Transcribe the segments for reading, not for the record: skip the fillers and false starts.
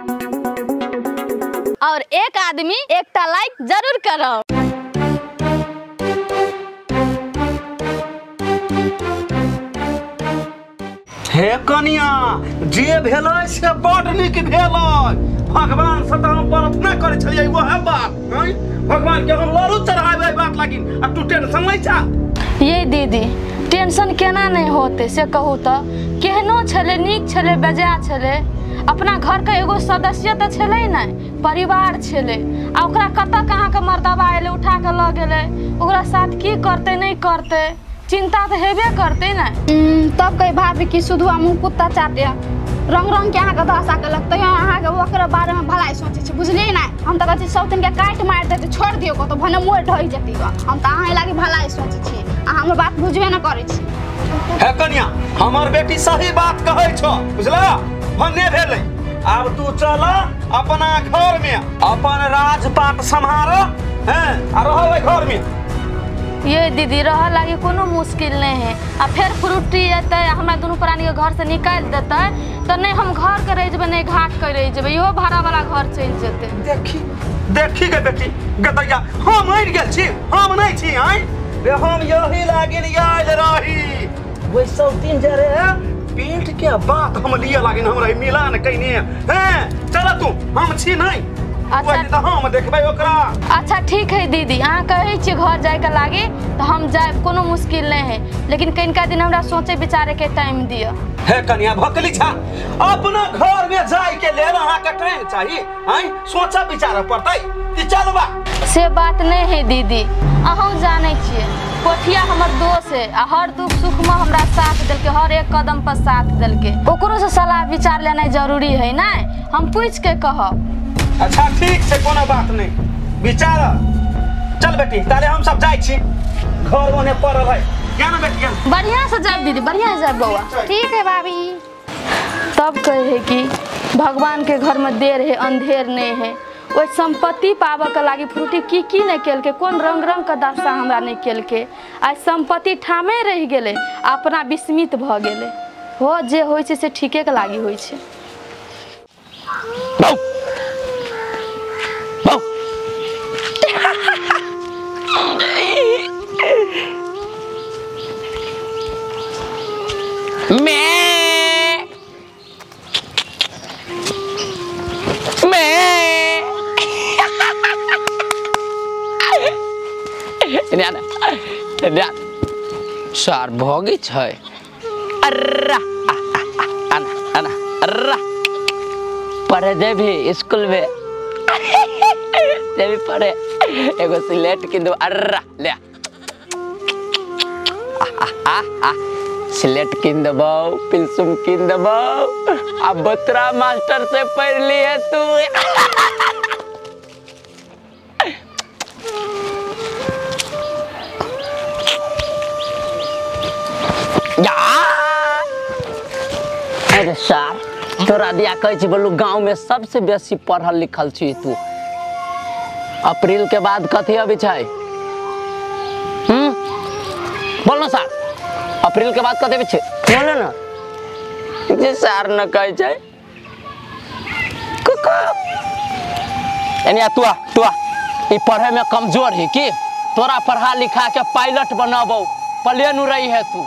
और एक आदमी एकटा लाइक जरूर करो। हे कनिया जे भेलै से बड नीक भेलै। भगवान से तऽ हम प्रार्थना करै छलियै वएह बात, भगवान के हम लड़ू चढ़ाबै बात लागिन आ तू टेंशन लै छा। ये दीदी टेंशन केना नहीं होते से कहू तऽ, केहनो छलै नीक छलै बेजा छलै, अपना घर के एगो सदस्य तऽ छलै नहि, परिवार छलै। आ ओकरा कतऽ कहाँ के मर्दबा एलै उठा के लऽ गेलै, ओकरा साथ की करतै नहीं करतै चिंता तऽ हेबे करतै ने। तब कही भाभी कि सुधुआ मुँह कुत्ता चाटे रंग रंग के अहाँके दशा केलक, तैयो अहाँके ओकरा बारेमे भलाई सोचै छी बुझलियै ने। हम तऽ कहै छी सब दिनके काटि मारि देतै छोड़ि दियौ कतौ भने मोड़ ढहि जेतै गऽ, हम तऽ अहाँ लागी भलाई सोचै छी, अहाँ हमर बात बुझबे नहि करै छी। हे कनिया हमर बेटी सही बात कहै छौ बुझला, भने भेलै। आब तू चल अपना घर में अपन राजपाट सम्हार हैं आ रह ओहि घर में। ये दीदी रह लागी कोनो मुश्किल नहीं है, आ फिर फ्रूटी एतै हमरा दुनू प्राणी के घर से निकालि देतै तऽ नहीं हम घर के रहि जेबै नहीं घाट के रहि जेबै, इहो भाड़ा वाला घर चलि जेतै। देखी देखी गे बेटी गदैया हम मरि गेल छी, हम नहीं छी आँय रे, हम यही लागिन आयल रही ओहि सब दिन जे रे पेट के बात हम लिए लागिन हमरा मिलान कइने हैं। चल तू हम छी नहीं। अच्छा हम देखबै ओकरा। अच्छा ठीक है दीदी अहाँ कहै छी घर जायके लागी तऽ हम जायब, कोनो मुश्किल नहीं है, लेकिन कनिका दिन हमरा सोचे विचारे के टाइम दिअ। हे कनिया भकली छा अपना घर में जाय के लेल अहाँ के टाइम चाही आँय, सोचा विचार पड़तै कि चलबा। से बात नहीं है दीदी, अहूँ जानै छियै कोठिया हमर दोस्त है आ हर दुख सुख में हमरा साथ देलकै, हर एक कदम पर साथ देलकै, ओकरो से सलाह विचार लेनाइ जरूरी है ने, हम पूछि के कहब। अच्छा ठीक छै कोनो बात नहीं विचार। चल बेटी ताले हम सब जाइ छी, घर ओने पड़ल है। क्या ना बेटी बढ़िया से जाब दीदी, बढ़िया से जाब बौआ। ठीक है भाभी। तब कहे है कि भगवान के घर में देर है अंधेर नहीं है, ओहि संपत्ति पाबऽ के लागी फ्रूटी की की नहीं केलकै, कोन रंग रंग के दशा हमरा नहीं केलकै, आइ संपत्ति ठामे रहि गेलै अपना विस्मित भऽ गेलै। हो जे होइ छै से ठीके के लागी होइ छै। सार भोगी छै अर्रा आना आना अर्रा पढ़े जेबी स्कूल में जेबी पढ़े एगो सिलेट किन दो अर्रा ले आ सिलेट किन देबौ पिलसुम किन देबौ आ बतरा मास्टर से पढ़ ली है तू। अरे सार तोरा दिया कहै छी बोलू गाँव में सबसे बेसी पढ़ल लिखल छी तू, अप्रैल के बाद कथी अबै छै बोल ना सार, अप्रैल के बाद कथी अबै छै बोल ना जे सार न कहै छै कुकु। एने तू आ तू आ, ई पढ़े में कमजोर है की तोरा पढ़ा लिखा के पायलट बनाबौ, प्लेन उड़ै है तू।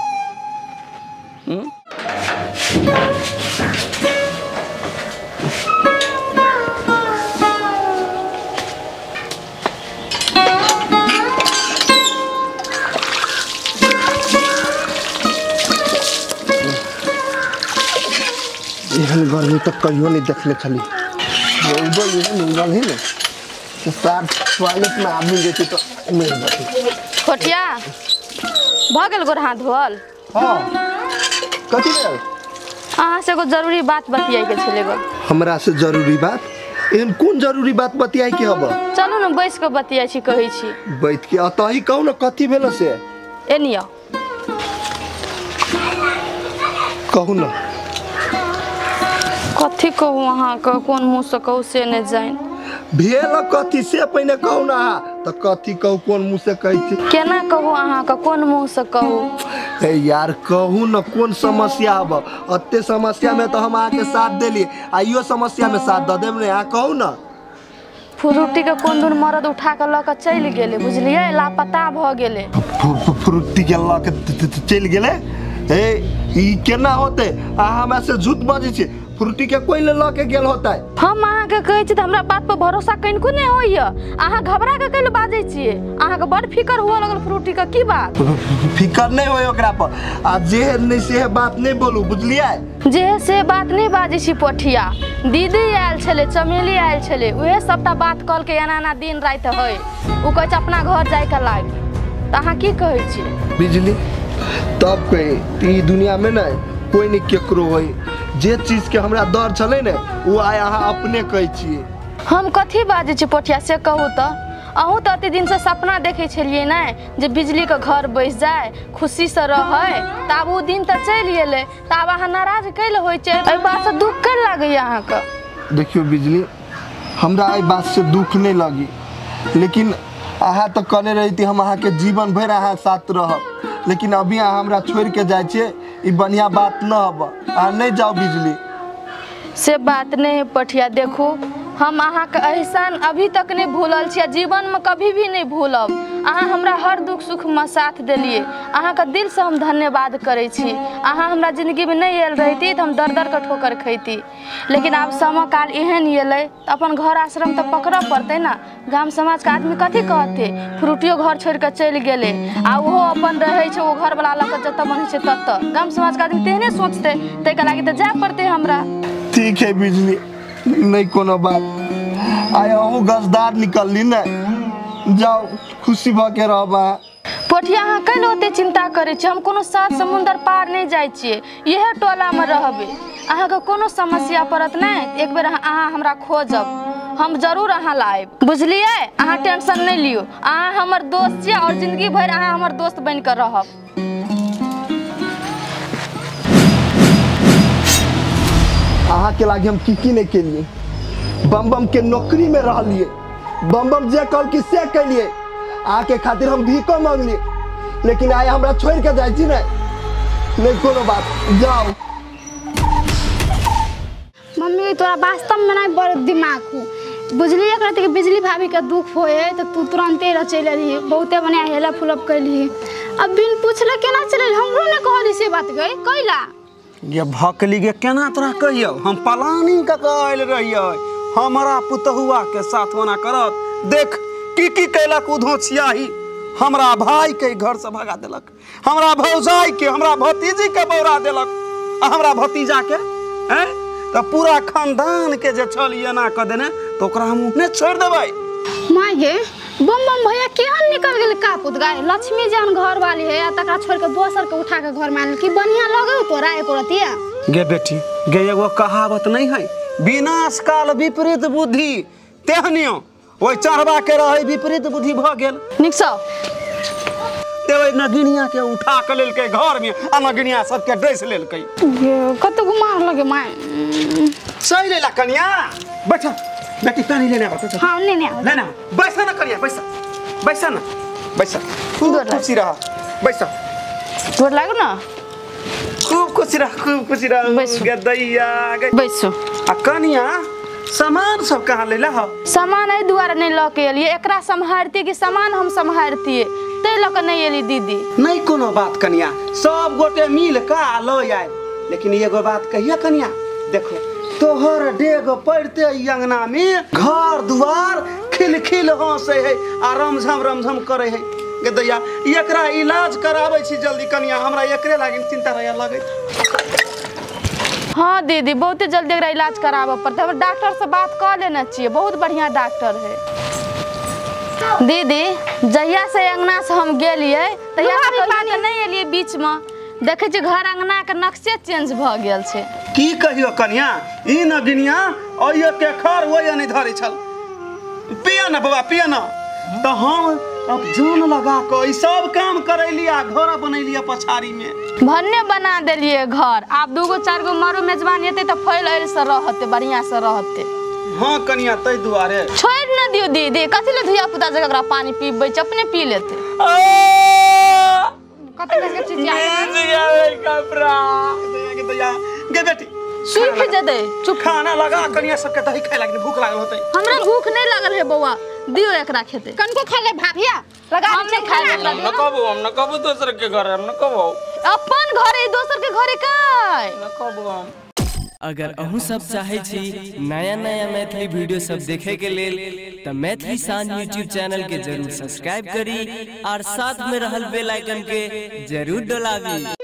एहन गर्मी तो कहियो नहीं देखले छली, रौदो एहन उगल है ने कि सार टॉयलेट में आदमी जेती तो मर जेती। कोठिया भऽ गेल गोर हाथ धोअल? हां कथी भेल? अहाँ से एगो जरूरी बात बतियाई के छलै गो। हमरा से जरूरी बात? एहन कोन जरूरी बात बतियाई के हब? चलू ने बैस के बतियाई छी कहै छी। बैठ के अतही कहू ने कथी भेल से। एनियो कहू ना। कथी कहू अहाँके, कोन मुँह से कहू से नहि जानि। भेल कथी से पहिने कहू ना, त कथी कहू कोन मुंह से कहै छी केना कहू अहाँ के कोन मुंह से कहू ए यार कहू न कोन समस्या हब अत्ते समस्या में तो हम अहाँ के साथ देली आइयो समस्या में साथ the them ने अहाँ कहू न फ्रूटी के कोन दुन मरद उठा के ल के चलि गेलै बुझलियै लापता भ गेलै फ्रूटी के ल के चलि गेलै ए ई केना होते अहाँ हमरा से झूठ बाजै छी फ्रूटी के कोई ले ल के गेल होता हम अहाँ के कहै छी त हमरा बात पर भरोसा कनिको नै होइया अहाँ घबरा के कैल बाजै छियै अहाँ के बड़ फिकर हुआ लगल फ्रूटी के की बात फिकर नै होय ओकरा पर आ जे नै से बात नै बोलू बुझलियै जे से बात नै बाजै छी पोठिया दीदी आयल छलै चमेली आयल छलै उहे सबटा बात कहल के एना एना दिन राति होय उ कहै छै अपना घर जाय के लागी त अहाँ की कहै छियै बिजली तब कही ई दुनिया में नै कोई नहीं केकरो होय जे चीज के हमरा डर छलै ने वो आइ अहाँ अपने कहै छियै हम कथी बाजै छी पोठिया से कहू त अहूँ तऽ अते दिन से सपना देखै छलियै ने जे बिजली के घर बसि जाय खुशी से रहै तऽ आब ओ दिन तऽ चलि गेलै तऽ आब अहाँ नाराज कैल होइ छै एहि बात से दुख कैल लागैया अहाँके देखियौ बिजली हमरा एहि बात से दुख नहीं लगी लेकिन अहाँ तऽ कहने रही हम अहाँके जीवन भरि अहाँ साथ रहब लेकिन अभी अहाँ हमरा छोड़ के जाइ छियै ई बढ़िया बात न हब अहाँ नहीं जाओ बिजली से बात नहीं है पठिया देखू हम अहाँके एहसान अभी तक नहीं भूलल छी जीवन में कभी भी नहीं भूलब अहाँ हमरा हर दुख सुख में साथ देलियै अहाँके दिल से हम धन्यवाद करै छी अहाँ हमरा जिंदगी में नहीं आयल रहिती तऽ हम दर दर के ठोकर खैती लेकिन आब समय काल एहन एलै तऽ अपन घर आश्रम तऽ पकड़ऽ पड़तै ने गाम समाजके आदमी कथी कहतै फ्रूटियो घर छोड़ि कऽ चलि गेलै आ ओहो अपन रहै छै ओ घरवला लऽ कऽ जतऽ मन होइ छै ततऽ गाम समाजके आदमी तेहने सोचतै ताहिके लागि तऽ जाय पड़तै हमरा ठीक है बिजली नहीं कोनो बात आइ अहूँ गजदार निकलली ने जाओ खुशी भऽ के रहब अहाँ पोठिया अहाँ कैल ओते चिंता करै छी हम कोनो सात समुन्दर पार नहीं जाइ छियै इएह टोलामे रहबै अहाँके कोनो समस्या पड़त नहि एक बेर अहाँ हमरा खोजब हम जरूर अहाँ लायब बुझलियै अहाँ टेंशन नहीं लियौ अहाँ हमर दोस्त छियै और जिंदगी भरि अहाँ हमर दोस्त बनि कऽ रहब अहाँ के लागी हम की की नहीं केलिए बम बम के नौकरी में रहलिए बम बम जे कहल से कैलिए अहाँ के खातिर हम भीखो मांगलिए लेकिन आइ हमरा छोड़ के जाइ छी ने नहीं कोनो बात जाओ मम्मी तोरा वास्तव में नहीं बड़ दिमाग हो बुझलिए एकरा कि बिजली भाभी के दुख होए है तो तू तुरंते चलि एलही बहुते बढ़िया हेलप फुलप कैलही अब बिन पूछले केना चलि हमरो ने कहली से बात गई कैला ये भकली गे केना तोरा कहियौ हम प्लानिंग कऽ के आयल रहियै हमरा पुतहुआ के साथ ओना करत देख की की कैलक उधो छियाही हमरा भाई के घर से भगा देलक हमरा भौजाई के हमरा भतीजी के बौरा देलक आ हमरा भतीजा के हैं तऽ पूरा खानदान के जे छल एना कऽ देने तऽ ओकरा हम नहि छोड़ि देबै माय गे बम बम भैया केहन निकल गेल कापुत गाय लक्ष्मी जान घर वाली है आ तकरा छोड़ के दोसर के उठा के घर में आनल की बढ़िया लगौ तोरा एको रतिया गे बेटी गे एगो कहावत नहीं है विनाश काल विपरीत बुद्धि तेहनियो ओहि चढ़वा के रहे विपरीत बुद्धि भऽ गेल निकसौ ते ओहि नगिनिया के उठा के लेलकै घर में आ नगिनिया सबके डसि लेलकै कतौ मार लगे माय सही लेला कनिया बैठ बेटी पानी लेने आबऽ हाँ लेने आबऽ लेने बैस ना कनिया बैस बैस ना बैस खूब खुशी रह बैस गोर लागू ना खूब खुशी रह खूब खुशी रह गदैया बैसू आ कनिया सामान सब कहाँ लेला हो सामान एहि दुआरे नहीं लऽ के एलियै एकरा सम्हारतियै कि सामान हम सम्हारतियै ताहि लऽ कऽ नहीं एली दीदी नहीं कोनो बात कनिया सब गोटे मिल कऽ लऽ आयब लेकिन एगो बात कहिया कनिया देखो तोहर डेग पड़ते अंगना में घर दुआर खिलखिल हंसे है आ रमझम रमझम करे है गदैया एकरा इलाज कराबै छी जल्दी कनिया हमरा एकरे लागी चिंता रहै लगैत हाँ दीदी बहुते जल्दी एकरा इलाज कराबऽ पड़तै हम डॉक्टर से बात कऽ लेने छियै बहुत बढ़िया डॉक्टर है दीदी जहिया से अंगना से हम गेलियै तहिया से कहियो तऽ नहि एलियै बीच में देखै छियै घर अंगना के नक्शे चेंज भऽ गेल छै की कहियो कनिया ई नगिनिया ओइयो के खर ओइयो नहि धरै छल पिया ना बाबा पिया ना तऽ हम अब जान लगा कऽ ई सब काम करैली आ घर बनैली पछाड़ी में भन्ने बना देलियै घर आब दूगो चारि गो मरो मेजबान एतै तऽ फैल ऐल से रहतै बढ़िया से रहतै हाँ कनिया ताहि दुआरे छोड़ि ने दियो दीदी, कथी ले धिया पुता जगह ओकरा पानी पीबै छै, अपने पी लेतै। कते के चीज कपड़ा गे बेटी सूख जेतै। चुप, खाना लगा कनिया सबके दही खाय लागल, भूख लागल होतै। हमरा भूख नहीं लागल है बौआ, दियो एकरा खेते। कनको खा ले भाभिया, लगा हम नहीं खाए। हम न कहबो, हम न कहबो दोसर के घर, हम न कहबो अपन घरे, दोसर के घरे काय न कहबो हम। अगर अहूँ सब चाहे छी नया नया मैथिली वीडियो सब देखे के लेल त मैथिली शान यूट्यूब चैनल के जरूर सब्सक्राइब करी और साथ में रहल बेल आइकन के जरूर दबावी।